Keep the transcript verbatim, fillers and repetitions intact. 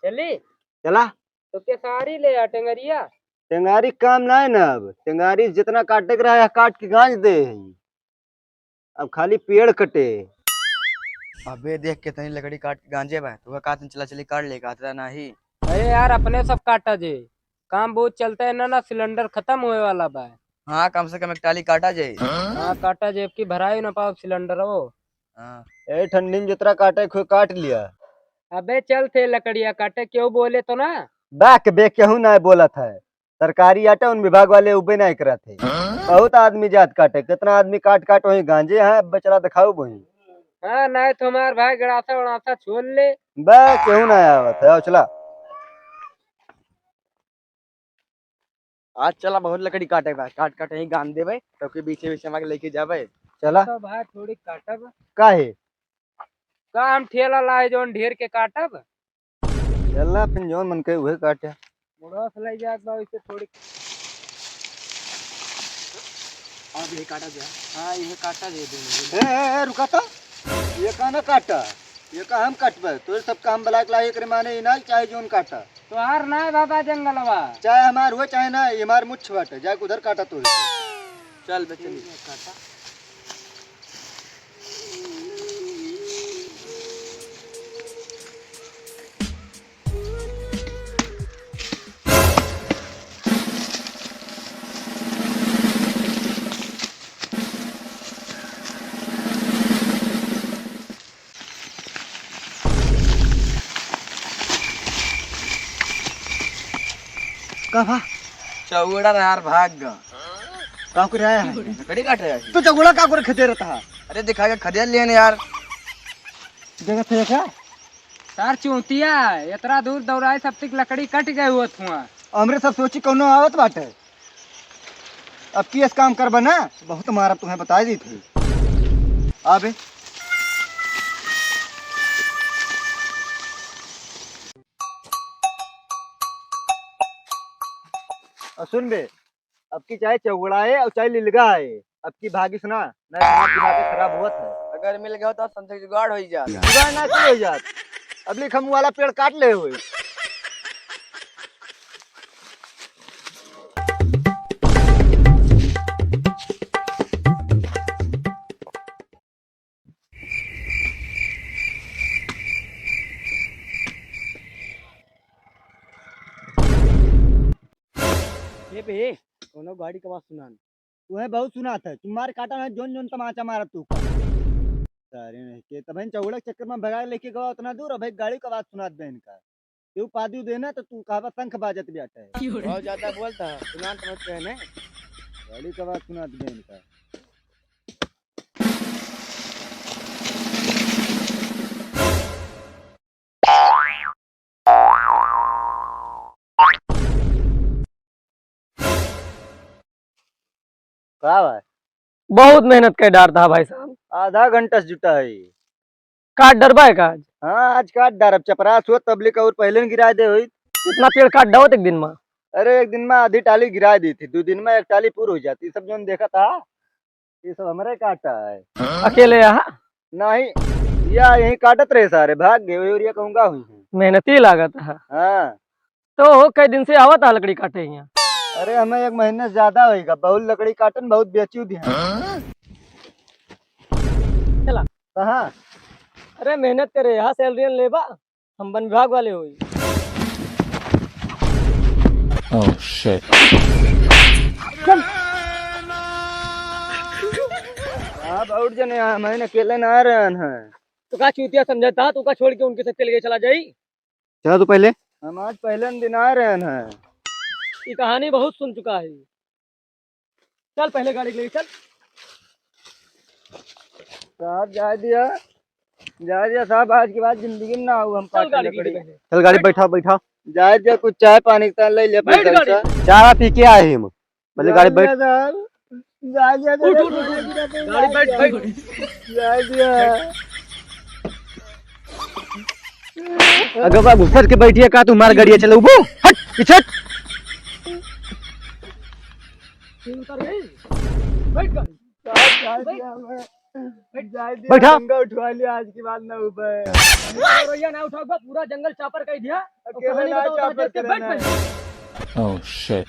चली? चला। तो के सारी ले आ टेंगरिया। टेंगारी काम ना है ना, अब टेंगारी जितना काटे के रहा है, काट के गांज दे है। अब खाली पेड़ कटे। अबे देख, कितनी लकड़ी काट के गांजे बा। तू का कहत चला चली काट ले, कहत रहा नाही। अरे यार, अपने सब काटा जे, काम बहुत चलता है ना, ना सिलेंडर खत्म होए वाला बा। हाँ, कम से कम एक टाली काटा जे। हाँ, काटा जे, अब की भराई ना पाओ सिलेंडर वो। हाँ। ए, ठंडी में जितना काटे, कोई काट लिया। अबे चल थे लकड़िया काटे, क्यों बोले तो ना। बैक बे, केहू ना बोलत है। सरकारी आटा उन विभाग वाले उबे ना करत है। बहुत आदमी जात काटे, कितना आदमी काट काट वहीं गांजे हैं, अब बेचला दिखाऊ वहीं। हाँ, नहीं तो हमार भाई गड़ासा उड़ासा छोड़ ले। बे, केहू ना आवत है, आओ चला। आज चला, बहुत लकड़ी काटे बा, काट काट यहीं गान देबे, तो के बीचे बीचे हमारे लेके जाबे। चला। तो भाई थोड़ी काटब। काहे? का हम ठेला लाए जौन ढेर के काटब? चला, फिर जौन मन के उहे काटे। मुड़वा से ले जात बा, इसे थोड़ी। अब ये काटा जा। हाँ, ये काटा दे दे। ए, ए, ए, रुका तो। ये का ना काटा? ये का हम काटबे? तोरे सब काम बलाक ला, एकरे माने इनाल चाहे जौन काटा। तोहार ना है बाबा जंगलवा। चाहे हमार हुआ चाहे ना, ये हमार मुच्छ बाटे, जाके उधर काटा तोरे। चल बे, चल। ठीक है, काटा। का भा? चौड़ा यार भाग गा। का करे आया है? लकड़ी काट रहा है। तो चौड़ा का करे खेते रहता है? अरे दिखा के खदेड़ लिए यार। देखत है क्या? सार चूतिया, इतना दूर दौड़ाए, सब तक लकड़ी कट गए हुआ थुआ। हमरे सब सोची कौनो आवत बाटे। अब की ऐस काम करबा ना, बहुत मारब तुम्हें, बताई दी थी। अबे। और सुन बे, अब की चाहे चौगड़ा है और चाहे लिलगा है, अब की भागिस ना, नहीं तो दिमाग खराब होत है। अगर मिल गया तो संजय जुगाड़ हो ही जात। जुगाड़ ना कोई हो जात। अब लिख हम वाला पेड़ काट ले हुए। ए बे, कोनो गाड़ी का आवाज सुनान। तुहे बहुत सुनात है, तुम मार काटा ना, जोन जोन तमाचा मारत तू का। सारे नहीं के, तबहिन चौगड़ा के चक्कर में भगा लेके गवा उतना दूर, अब गाड़ी का आवाज सुनात बे इनका। केहू पादू देना तो तू कहबा शंख बाजत बाटे। बहुत ज्यादा बोलता है, सुनान समझते हैं ने। गाड़ी का आवाज सुनात बे इनका। का बा? बहुत मेहनत कर डारता है भाई साहब। आधा घंटा से जुटा है। काट डरबा है का आज? हाँ, आज काट डारब। चपरास हुआ तबलिक और पहले न गिरा दे हुई। कितना पेड़ काट डावत एक दिन में? अरे, एक दिन में आधी टाली गिरा दी थी, दो दिन में एक टाली पूर हो जाती। सब जोन देखा था, ये सब हमरे काटा है। अकेले यहाँ? नहीं, या यहीं काटत रहे सारे, भाग गए, और ये कहूँगा हुई है। मेहनती लागत है। हाँ। तो हो, कई दिन से आवत है लकड़ी काटे यहाँ? अरे, हमें एक महीने से ज्यादा होइगा, बहुत लकड़ी काटन, बहुत बेचू दिया। चला। कहाँ? अरे, मेहनत करे, यहाँ सैलरी लेबा, हम वन विभाग वाले होई। Oh shit। चल। आप और जने, हम अकेले ना रहन हैं। तो का चूतिया समझता, तू का छोड़ के उनके साथ चल गए, चला जाई? चला तू पहले। हम आज पहले दिन आ रहे हैं। ये कहानी बहुत सुन चुका है। चल पहले गाड़ी के लिए चल। साहब जाए दिया, जाए दिया साहब, आज के बाद जिंदगी में ना आऊ हम चल काटे गाड़ी के लकड़ी। लिए पहले। चल गाड़ी बैठ। बैठा, बैठा। जाए दिया, कुछ चाय पानी का ले ले बैठ पैसा गाड़ी। वैसा। चाय पी के आए हम। पहले गाड़ी बैठ। जाए दिया साहब, जाए दिया उठ, उठ, उठ, उठ। गाड़ी बैठ, बैठ। जाए दिया। अगर बा घुसर के बैठिए का, तुम्हार गाड़ी चलाऊबो? हट, पीछे हट। उतर गई। बैठ गाड़ी। जाए दिया मैं। जाए दिया, बैठा। पंगा उठवा लिया, आज के बाद ना उबे। रोइया ना उठाओ, पूरा जंगल चापर कह दिया। अकेले कहानी ना बताओ, चापर बैठ पहले। Oh shit।